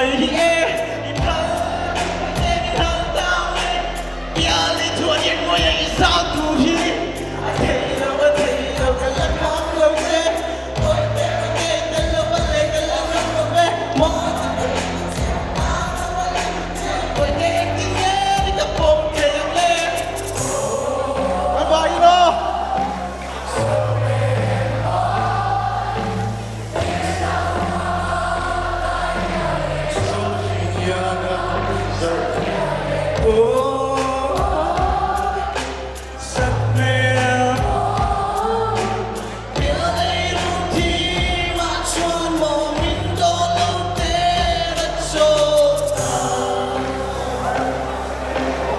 mai hi e i phal te i hal ta mai Bial i chuan i ngawi a i zau tur hi a thei lo a thei lo ka la kham lo che Awi te ka ngei tel lo a lei ka la ngam lo ve Maw Awi te engtin nge i ka pawm thei ang le Kan vai in aw.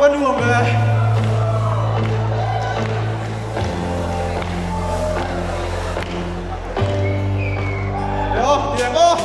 Va nuam ve. Aw, tiang aw.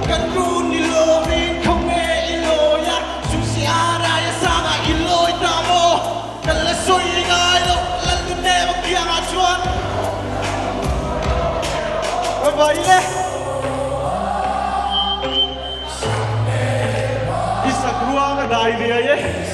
Kan run i lawmin khawnge i lawi a, Susiara i sangah i lawi ta maw? Kan la sawi ngai lo, Lalnunema kiangah chuan ka vai le. I sak ruang a dai riai e.